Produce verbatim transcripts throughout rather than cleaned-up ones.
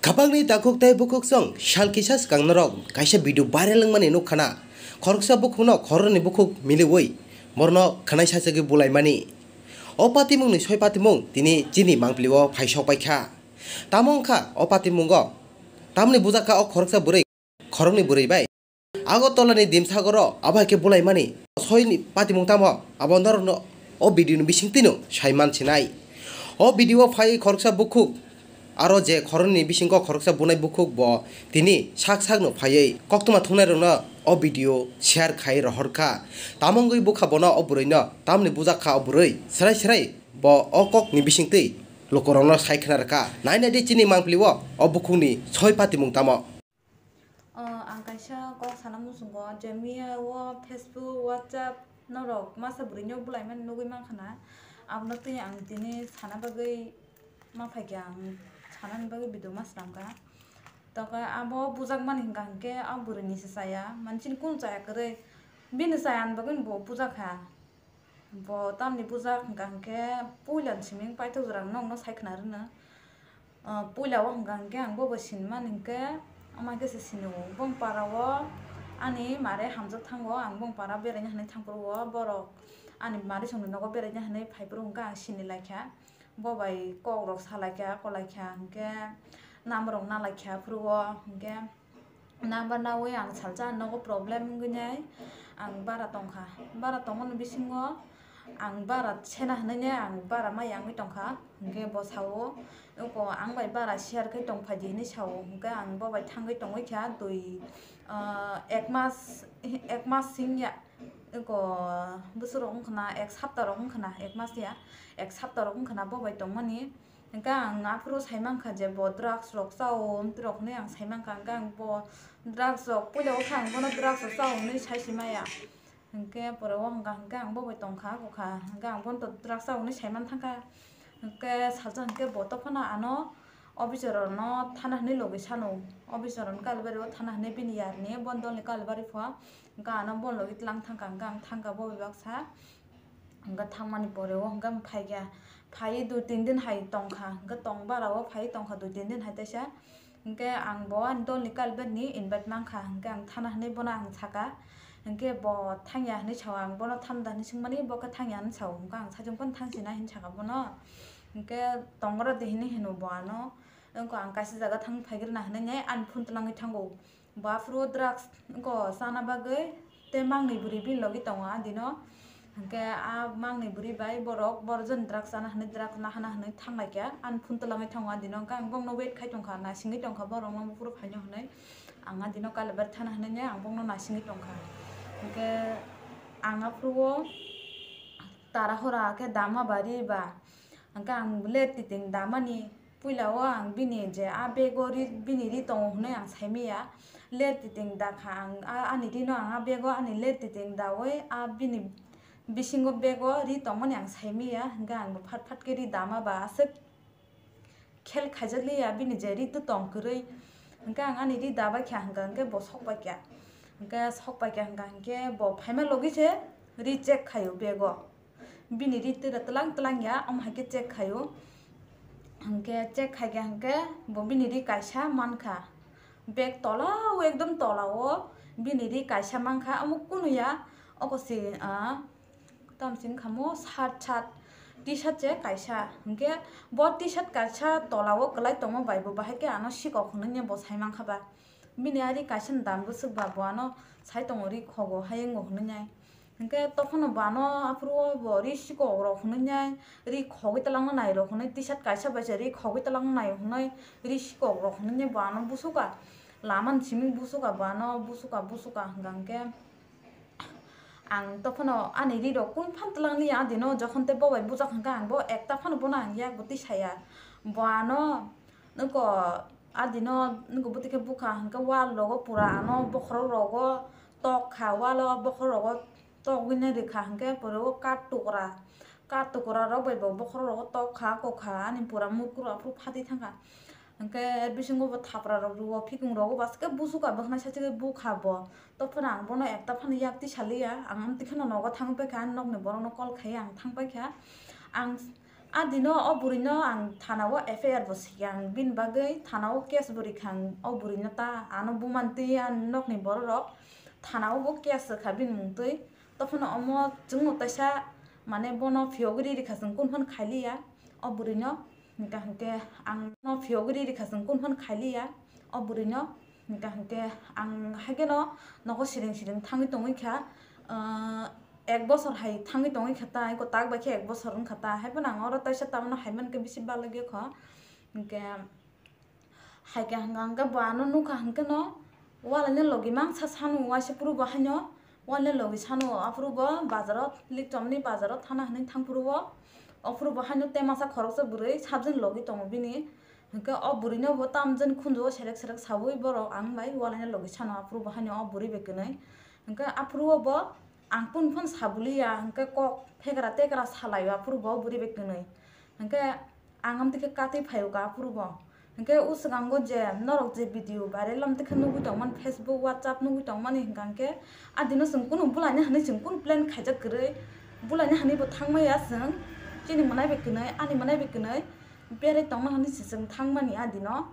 Khapangni takhuk tei bukhuk song sal kisa swkang norok kaisa video viral wngmani nukkhana. Khoroksa bukhukno khoroknwi bukhuk miliwi borno khwnai sachagwi bulaimani. O patimungni soi patimung tini chini mangpilio phaisok paikha. Tamo wngkha o patimungo? Tamni bujakha o khoroksa bwrwi khoroknwi bwrwi bai. Agartala ni Dimsagoro abo hai khe bulaimani soini patimung tamo abo norokno o video ni bisingtwino sai mansinai. O video o phai khoroksa bukhuk, aro je khoroknwi bisingo khoroksa bunai bukhuk bo tini sak sakno phaiwi koktwma thungnairokno o video share khai rohorkha. Tamo wngwi bukha bono o bwrwino tamni bujakha o bwrwi srai srai bo o kokni bisingtwi lukurokno sai khna rwkha. Nai naidi chini mangpilio o bukhukni soi patimung tamo. O, ang kaisa kok sana muchungo, je miya o Facebook, WhatsApp norok masa bwrwino bulaimani nugwi mankha na, abono twi ang tini sana bagwi ma phaikha, ang sanani bagwi video ma swnamkha. Tokhe abo bujakmani hwnkha hwnkhe a bwrwini se chaya, manchini kunu chaya kwrwi, bini chayani bagwino bo bujakha. Bo tamni bujak hwnkha hwnkhe puila ni simi paithak jora nokno sai khna rwno. Ah, puila o hwnkha hwnkhe ang bo bai sinimani hwnkhe, ama khe se sini o. Bong para o ani mare hamjak thango, ang bong para beraina hinwi thangphuru o, borok ani mare songni nogo beraina hinwi phaiphuru hwnkhe ang sini laikha. Bo bai kok rok sa laikha, ko laikha hwnkhe number rok na laikha phuru o hwnkhe. Number nawi ang salsa nogo problem wngwi nai, ang bara tongkha, bara tongmani bisingo ang bara sena hinwi nai, ang bara ma yangwi tongkha, hwnkhe bo sao, oko ang bai bara share khai tongphaidi hinwi sao, hwnkhe ang bo bai thangwi tongwi kha dui, ah, ek mas, ek mas sing ya, oko bwswk rok wngkha na, ek sapta rok wngkha na, ek mas ya, ek sapta rok wngkha na bo bai tongmani. Hwnkhe ang aphuru sai mankha je bo drugs rok chao, amtwi rok hinwi ang sai mankha, hwnkhe ang bo drugs rok puila o khe ang bono drugs rok chao hinwi sai si maya. Hwnkhe pore o hwnkha hwnkhe ang bo bai tongkha, kokha hwnkhe ang bono to drugs chao hinwi sai man thangkha. Hwnkhe salsa hwnkhe bo tophano ano officer rokno thana hinwi logwi sano, officer rokno Kalibari o thana hinwi bini yarni, bono dolni Kalibari pho, hwnkhe ano bono logwi tlang thangkha, hwnkhe ang thangkha bo bai baksa. Hwnkhe thangmani pore o hwnkhe phaikha, phaiwi dui tin din hai tongkha, hwnkhe tong bara o phaiwi tongkha dui tin din hai teisa. Hwnkhe ang bo ani dolni Kalibari ni invite mankha, hwnkhe ang thana hinwi bono ang sakha, hwnkhe bo thangya hinwi sao, ang bono thanda hinwi swngmani bo khe thangya hinwi sao, hwnkhe ang saichung phano thangsinai hinwi sakha bono, hwnkhe tong oro de hinwi hino bo ano, wngkha ang kaisa jaga thang phaigrwna hinwi ani phone twlangwi thango. Bo aphuru drugs wngkha chana bagwi tei mangni bwrwi bini logi tongo a dino. Hwnkhe a mangni bwrwi bai borok borok joni drugs chana hinwi drugs nahana hinwi thanglaikha. Ani phone twlangwi thango a dino. Hwnkhe ang bongno wait khai tongkha, naisingwi tongkha borokno buphuru phaino hinwi. Ang a dino Kalibari thana hinwi ang bongno naisingwi tongkha. Hwnkhe ang aphuru o tara hora khe dama bari ba. Hwnkhe ang ler titing damani puila o ang bini je a bag o ri, bini ri tongo hwnwi ang saimaya. Ler titing dakha ang a, ani rino ang a bag o ani ler titing dawi a bini bisingo bag o ri tongmani ang saimaya. Hwnkhe ang bo phat phat khe ri dama ba aswk khel khaijakliya bini je ri tong kwrwi. Hwnkhe ang ani ri dabai kha hwnkha hwnkhe bo sok pai kha. Hwnkhe sok pai kha hwnkha hwnkhe bo phaima logi se ri check khaio bag o. Bini ri tira tlang tlang ya, omo hai khe check khaio. Hwnkhe check khai khe hwnkhe bo bini ri kaisa mankha. Bag tola o, ekdom tola o bini ri kaisa mankha, omo kunu ya. Oko se, ah, tamo se wngkha mo shirt, shirt, T-shirt se kaisa. Hwnkhe bo T-shirt kaisa tola o kwlai tongma bai bo bahai khe ano sikok hwnwi bo sai mankha ba. Bini ari kaisa ni dam bwswk ba bo ano sai tongo ri khogo hai wngo hwnwi nai. Hwnkhe tokhono bo ano aphuru o bo ri sikok rok hwnwi nai, ri khogwi twlangma nai rok hwnwi T-shirt kaisa bai se ri khogwi twlangma nai hwnwi ri sikok rok hwnwi bo ano busuka. Lama ni simi busuka bo ano busuka busuka hwnkha hwnkhe ang tokhono ani ri rok kun phan twlangli ya adino jokhon tei bo bai bujak hwnkha ang bo ekta phano bono ang yak bo tisaya. Bo ano nokho adino nokho bwtwi khe bukha hwnkhe wall rogo pura ano bokhorok rogo tok kha, wall o bokhorok rogo togwi nai rwkha hwnkhe pore o kath tukra, kath tukra rok bai bo bokhorok rogo tok kha, kok kha ani pura mukur aphuru phatwi thangkha. Hwnkhe bisingo bo thapra rok rwo, phikung rogo baske busuka bwkhnai sachigwi bukha bo. Tokphano ang bono ekta phano yak tisaliya, ang amtwi kheno nogo thangwi paikha, ani nokni borokno call khaiya ang thang paikha. Ang A dino o bwrwino ang thana o F I R bo siyang, bini bagwi thana o case bo rikha ang o bwrwino ta, ano bumantwi ani nokni borok rok thana o bo case rwkha bini mungtwi. Tophano omo chwngno taisa mane bono phiyogwi ri rikha, chwng kunu phano khailiya o bwrwino, hwnkhe hwnkhe ang no phiyogwi ri rikha, chwng kunu phano khailiya o bwrwino. Hwnkhe hwnkhe ang haikhe no nogo siring siring thangwi tongwi kha, ah, ek bosor hai thangwi tongwi kha ta, eko tak bai khe ek bosor wngkha ta, haiphano ang oro taisa tamno hai mankhe bisi balogwi kho. Hwnkhe haikhe hwnkha hwnkhe bo ano nukha hwnkhe no, walaini logi mangsa sanu waisa phuru bo haino, walaini logi sanu aphuru bo bazaro, Likchomni bazaro thana hwnwi thangphuru o, ophuru bo haino temasa khoroksa bwrwi sabjani logi tongo bini. Hwnkhe o bwrwino bo tamjani khunjugo serek serek saui borok ang bai walaina logi sano aphuru bo haino o bwrwi bai kwnwi. Hwnkhe aphuru o bo ang kunu phano sabuliya, hwnkhe kok phegra tegra salaio aphuru bo o bwrwi bai kwnwi. Hwnkhe ang amtwi khe katwi phaio ka aphuru bo. Hwnkhe o swkango je norok je video viral amtwi khe nugwi tongmani, Facebook, WhatsApp nugwi tongmani hwnkha hwnkhe a dino chwng kunu bulaina hwnwi chwng kunu plan khaijak kwrwi, bulaina hwnwi bo thangmaya chwng, chini mwnai bai kwnwi, ani mwnai bai kwnwi. Berai tongna hwnwi se chwng thangmani a dino.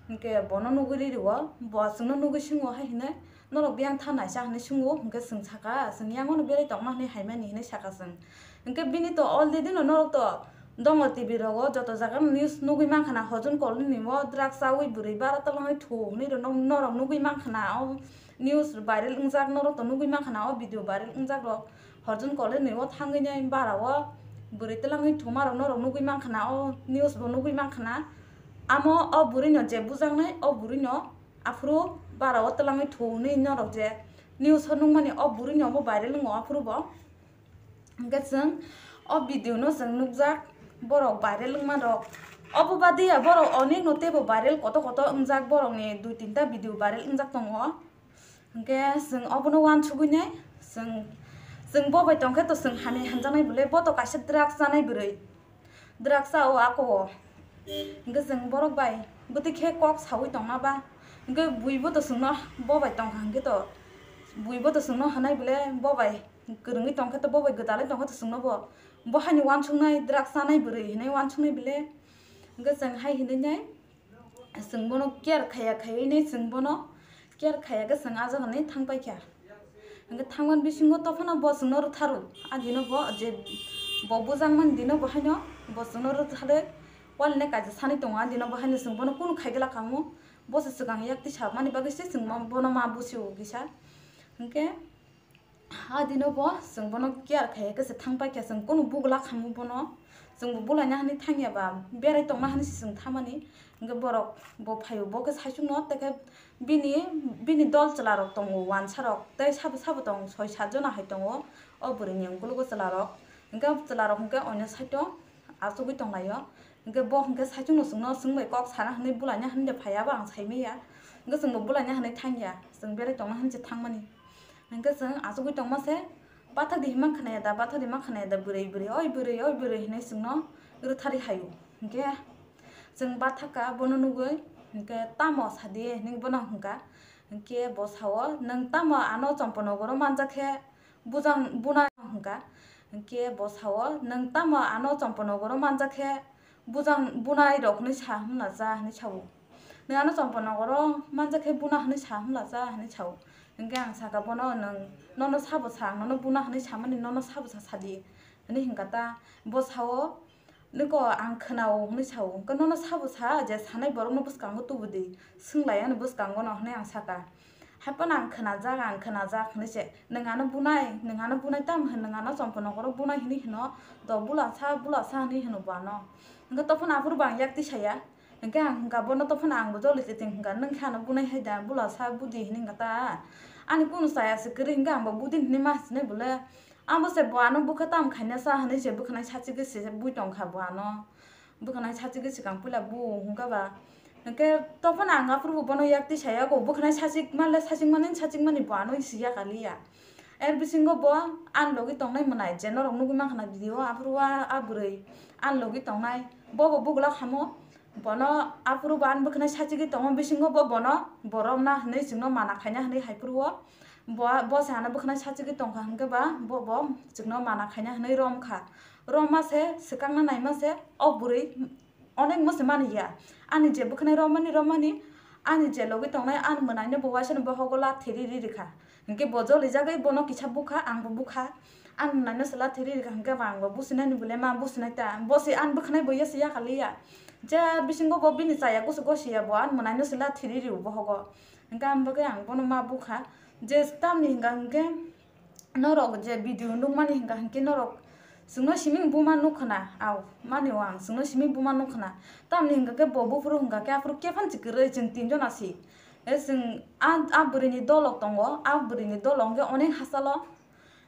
Hwnkhe bono nugwi ri rwo, bo chwngno nugwi swngo hai hwnwi, "Norok biyang tha naisa?" hwnwi swngo. Hwnkhe chwng saka, "Chwng yangono berai tongma hwnwi haimani," hwnwi saka chwng. Hwnkhe bini to already no norok to dongo T V rogo, joto jaga no news nugwi mankha na, Hojun colony ni o drugs chaui bwrwi bara twlangwi thu hwnwi rw norok nugwi mankha na, o news viral wngjak norok to nugwi mankha na, o video viral wngjak rok. Hojun colony o thangwi nai bara o bwrwi twlangwi thuma rok norok nugwi mankha na, o news bo nugwi mankha na. Amo o bwrwi no je bujaknai, o bwrwi no aphuru bara o twlangwi thu hwnwi norok je news o nukmani, o bwrwi no omo viral wngo aphuru bo. Hwnkhe chwng o video no chwng nukjak borok viral wngma rok. Obo badia borok onek no teibo viral koto koto wngjak, borok ni dui tinta video viral wngjak tongo. Hwnkhe chwng obono uansugwi nai, chwng, chwng bo bai tongkhe to chwng hamya hamjaknai bwle, bo to kaisa drugs chanai bwrwi, drugs cha o ako o. Hwnkhe chwng borok bai bwtwi khe kok saui tongma ba, hwnkhe bui bo to chwngno bo bai tongkha hwnkhe to, bui bo to chwngno hwnai bwle bo bai kwrwngwi tongkhe to, bo bai gwdalwi tongkhe to chwngno bo, bo haino uansuknai drugs chanai bwrwi hinwi uansuknai bwle. Hwnkhe chwng hai hinwi nai. Chwng bono care khaya khaywi nai chwng bono care khaya khe chwng ajagani thang paikha. Hwnkhe thangmani bisingo tophano bo chwngno rwtharu. A dino bo je bo bujakmani dino bo haino bo chwngno rwtharwi walini kaisa sanwi tongo. A dino bo haino chwng bono kunu khaigwla kamo. Bo se swkang yak tisa mani bagwi se chwng bono ma busi o kisa. Hwnkhe A dino bo chwng bono care khaiya khe se thang paikha, chwng kunu bugula khamu bono, chwng bo bulaina hwnwi thangya ba berai tongna hwnwi se chwng thamani. Hwnkhe borok bo phaio, bo khe saichungno tei khe bini, bini dol chwla rok tongo, uansa rok tei sabo sabo tong soi sat jona hai tongo o bwrwini ukologo chwla rok. Hwnkhe chwla rok hwnkhe oino side o achugwi tonglaio. Hwnkhe bo hwnkhe saichungno chwngno chwng bai kok sana hwnwi bulaina hwnwi de phaiya bo ang saimanya. Hwnkhe chwng bo bulaina hwnwi thangya, chwng berai tongna hwnwi se thangmani. Hwnkhe chwng achugwi tongma se, "Bathak di hima khwnaya da, bathak di hima khwnaya da, bwrwi, bwrwi, oi bwrwi, oi bwrwi," hinwi chwngno rwthari haio. Hwnkhe chwng bathak kha bono nugwi, hwnkhe, "Tamo sadi?" hinwi bono hwnkha. Hwnkhe bo sao, "Nwng tamo ano Chomponogoro manjak khe bujang bunai?" hwnkha. Hwnkhe bo sao, "Nwng tamo ano Chomponogoro manjak khe bujang bunai rok hinwi sa hwnla cha?" hinwi sao. "Nwng ano Chomponogoro manjak khe buna hwnwi sa hwnla cha?" hinwi sao. Hwnkhe ang saka bono, "Nwng nono sabo sa, ang nono buna hwnwi samani nono sabo sa sadi," hinwi hwnkha ta. Bo sao, "Niko ang khwnao," hinwi sao. Hwnkhe, "Nono sabo sa je sanai borokno bwskango tubudi, swnglai ani bwskangono," hinwi ang saka. Haiphano ang khwnajak, ang khwnajak hinwi se, "Nwng ano bunai, nwng ano bunai tam hwn, nwng ano Chomponogoro bunai hinwi hwno, do bula sa, bula sa hinwi hwno bo ano." Hwnkhe tophano aphuru bo ang yak tisaya. Hwnkhe ang hwnkha bono tophano ang bo joli se ting hwnkha, "Nwng khe ano bunai hai da, bula sa budi," hinwi hwnkha ta. Ani kunu chaya se kwrwi hwnkhe ang bo budi hinwi ma sinai bole. Abo se bo ano bwkha tam khaina cha hinwi se bwkhanai sachigwi se bui tongkha bo ano. Bwkhanai sachigwi swkang puila bu hwnkha ba. Hwnkhe tophano ang aphuru bo bono yak tisaya ko bwkhanai sachik manle sachik mani sachik mani bo ano siya kaliya. Er bisingo bo ani logi tongnai mwnai je norok nugwi mankha na video aphuru a, a bwrwi ani logi tongnai bo bo bugula khamo. Bono aphuru bo ani bwkhanai sachigwi tongma bisingo bo bono bo romna hinwi chwngno mana khaina hinwi haiphuru o. Bo, bo se ano bwkhanai sachigwi tongkha hwnkhe ba bo, bo chwngno mana khaina hinwi romkha. Roma se, swkangna naima se, o bwrwi onek mo se mani ya. Ani je bwkhanai romani, romani, ani je logi tongnai, ani mwnaino bo waisano bohogo lathi riri rikha. Hinkhe bo jolijagwi bono kisa bukha, angbo bukha. Ani mwnaino se lathi riri rikha, hinkhe bo angbo businani bole ma businai ta. Bo se ani bwkhanai bo ya se yakaliya. Je bisingo bo bini chaya kusu gosi ya bo, ani mwnaino se lathi riri bohogo. Hinkhe ang bagwi ang bono ma bukha. Je tamni hinka hinkhe norok je video nukmani hinka hinkhe norok chwngno simi buma nukkhna, au, mani o ang chwngno simi buma nukkhna. Tamni hinka khe bo buphuru hinka khe aphuru kephan se kwrwi chwng tinjona si. E chwng a, a bwrwini dolok tongo, a bwrwini dolok hinkhe onek hachalo.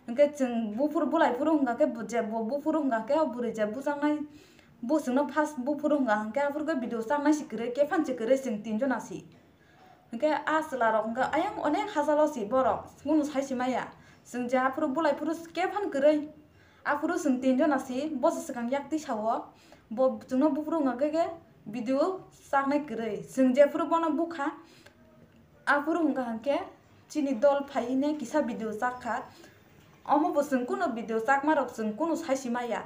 Hinkhe chwng buphuru bulai phuru hinka khe bo je bo buphuru hinka khe o bwrwi je bujaknai bo chwngno first buphuru hinka hinkhe aphuru khe video chaknai se kwrwi kephan se kwrwi chwng tinjona si. Hinkhe a chwlarok hinkhe ayang onek hachalo si borok, kunu sai si maya. Chwng je aphuru bulai phuru kephan kwrwi, aphuru chwng tinjona si, bo se swkang yak tisa o, bo chwngno buphuru wngkha khe video chaknai kwrwi. Chwng jephuru bono bukha, aphuru wngkha hinkhe chini dol phai hwnwi kisa video chakha. Omo bo chwng kunu video chakmarok chwng kunu sai si maya.